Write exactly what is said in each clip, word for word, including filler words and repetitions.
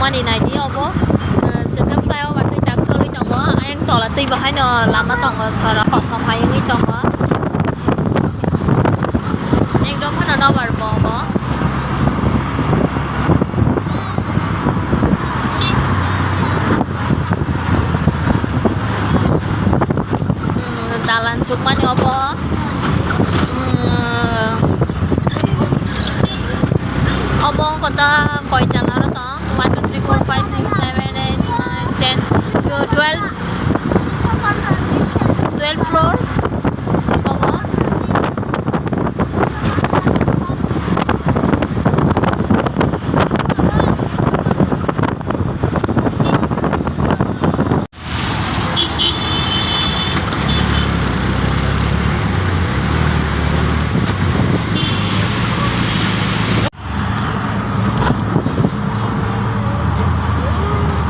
Ani naidi obo, eh, chwngkhe flyover twi tak choli tongo, ayang tola twi bo haino lama tongo, sora kosom hai wngwi tongo. Ekdom phano nobar bo obo. Hmm, dalan chukmani obo. Hmm. Obo wngkha ta koita aro tong? One, two, three, four, five, six, seven, eight, nine, ten, twelve, twelve floor. Obo.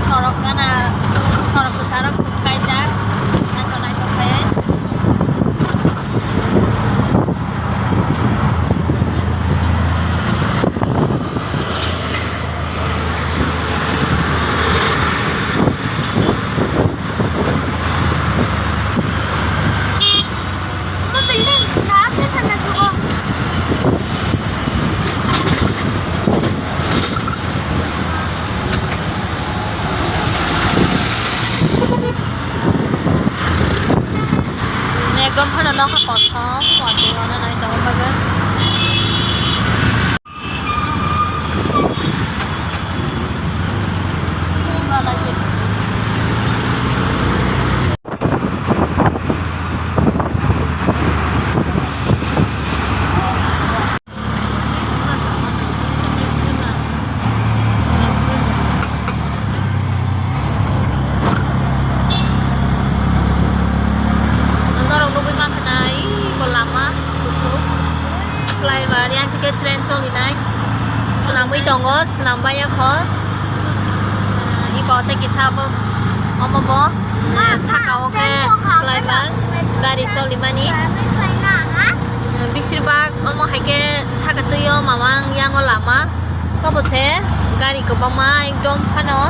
Sorok gana, sorok kwcharo kaijak, naithok naithok khe. Ekdom phano nokha kosom, watwi wana nai tongwi bagwi. Norok nugwi mankha na, iko lama kuchuk flyover, yang tike train cholinai swnamwi tongo, swnam baiya kho. Iko tei kisa bo, omo bo, saka o khe flyover, gari cholimani. Bisir bak omo hai khe saka twi o mamang yang o lama. Tobo se gari kwbangma ekdom phano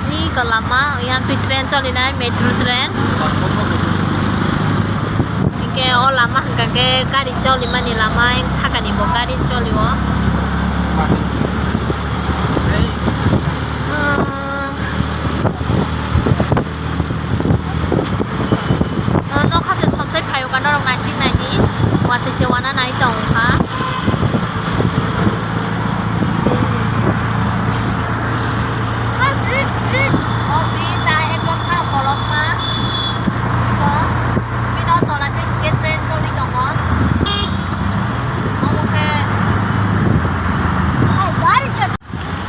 ni ko lama, yang twi train cholinai, metro train. Hinkhe o lama hwnkha khe gari cholimani lama, yang sakani bo gari choli o. Nokha se somsai phaio ka norok naisik naidi, watwi se wana nai tongkha. O bridge a ekdom kheno kolokma. To bini o tola tei hwnkhe train choli tongo. Omo khe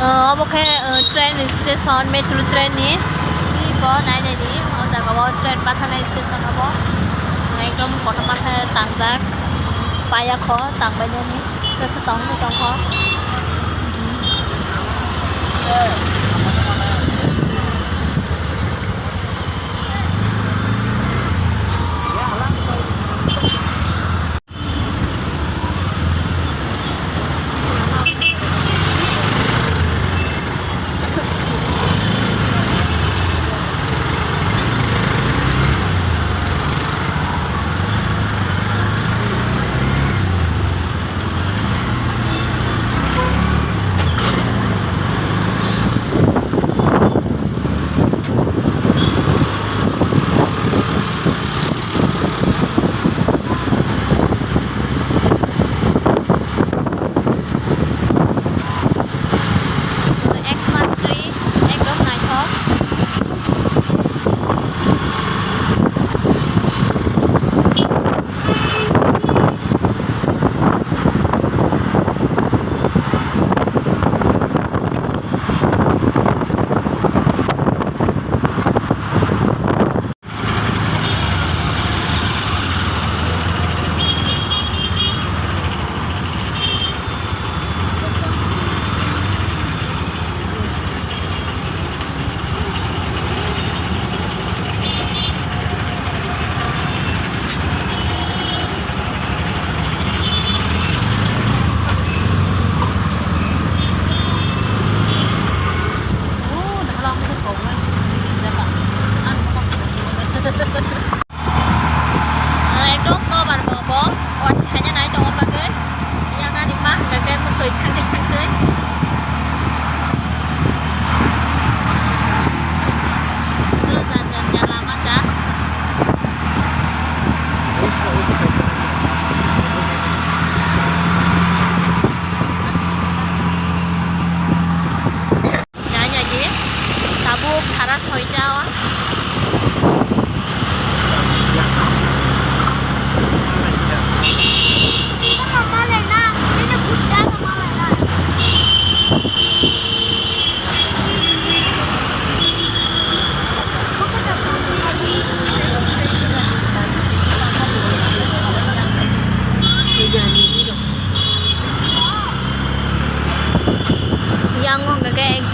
Obo khe, uh, train station, metro train ni. Iko nai nai di, o jaga o train pathanai station obo. Ekdom kotorma khe tangjak. Paya kho, tangbai nani. Kesa tong ni tong kho.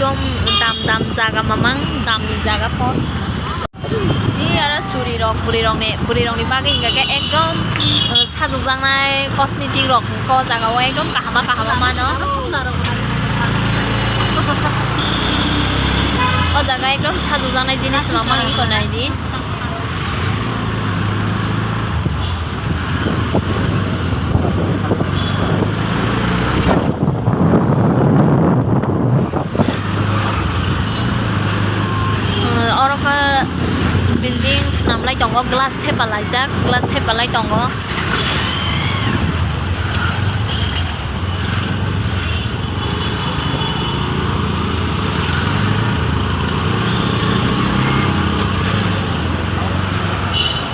Ekdom dam dam jaga mamang, damni jaga po. Ni aro churi rok, bwrwi rokni, bwrwi rokni bagwi hingka khe ekdom, uh, sajokjaknai cosmetic rok ko jaga o ekdom kahama kahama mano. O jaga ekdom sajokjaknai jinis mamang iko nai di. Oro khe building swnamlai tongo, glass thepalaijak, glass thepalai tongo.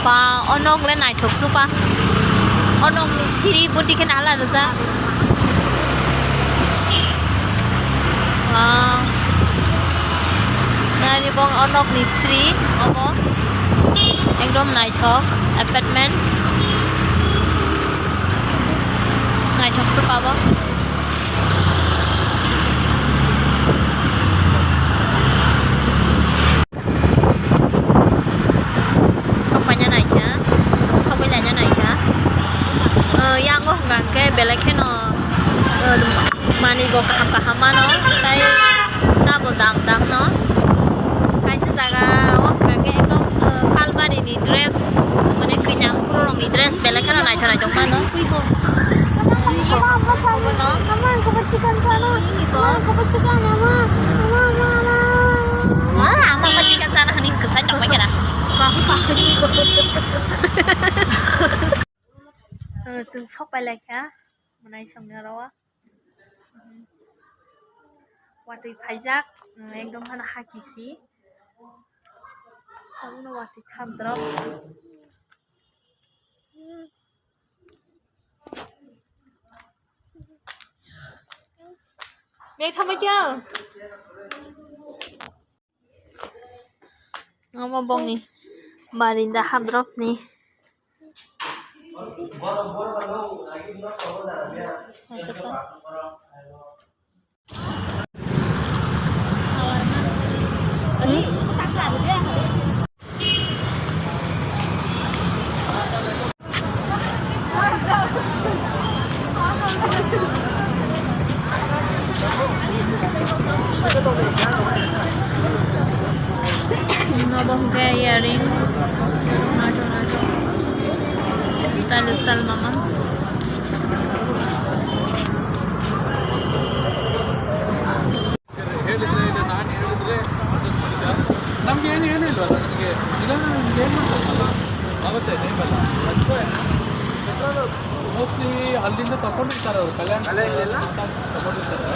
Ba, o nok le naithok su ba. O nok ni siri bwtwi khe nahal rijak. Wow. Nai ri bong o nok ni sri obo. Ekdom naithok apartment. Naithok se pabo. Sokpaina naikha, chwng sogwi laina naikha. O, yango hwnka hwnkhe belai kheno, o, manwi bo kaham kaham mano, tei double dam dam no. Kaisa jaga o hwnka hwnkhe ekdom, o, Palbarini dress, mane kwinyang phuru rokni dress belai kheno naithok naithok mano. Ama, ang kabo chicken sana. Ama, ang kabo chicken, ama. Ama, ama, ama. Ah, ama, ama chicken sana hani kwchai tongbai khe na. Chwng sok pai lai kha. Mwnai songna rawa. Watwi phaijak, ekdom hano hakisi. Abono watwi tham drop. Bek thambai khe ang. Omo bongni barinda hapdrop ni. Nobo hwnkhe earring. Style style mamang. ಹೇಳಿದ್ರೆ, ಇಲ್ಲ, ನಾನು ಹೇಳಿದ್ರೆ adjust ಮಾಡಿದ್ದೆ. ನಮ್ಗೆ ಏನು, ಏನು ಇಲ್ವಲ್ಲ, ನಮಗೆ ಇದನ್ನ ಏನು ಮಾಡ್ಬೇಕಲ್ಲ, ಆಗುತ್ತೆ, ಟೈಮ್ ಅಲ್ಲ. ಮೋಸ್ಟ್ಲಿ ಅಲ್ಲಿಂದ ತಗೊಂಡಿರ್ತಾರೆ ಅವರು, ಕಲ್ಯಾಣ ಕಲ್ಯಾಣ ಇಲ್ಲ? ತಗೊಂಡಿರ್ತಾರೆ.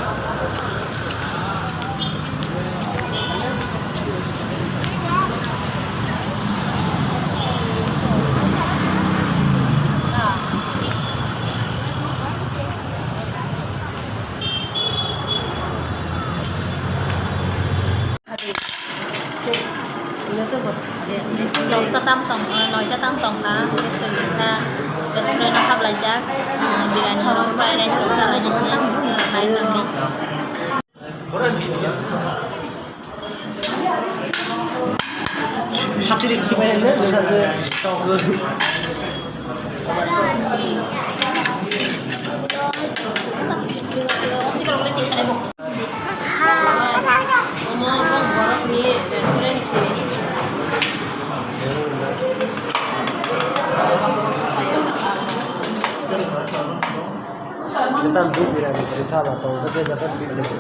Nosta tam tong, noita tam tong kha, chwng kisa restaurant o haplaijak, biryani rok, fried rice rok chalaijak, nai nangni. Kita duduk di dalam cerita atau kerja jalan di dalam.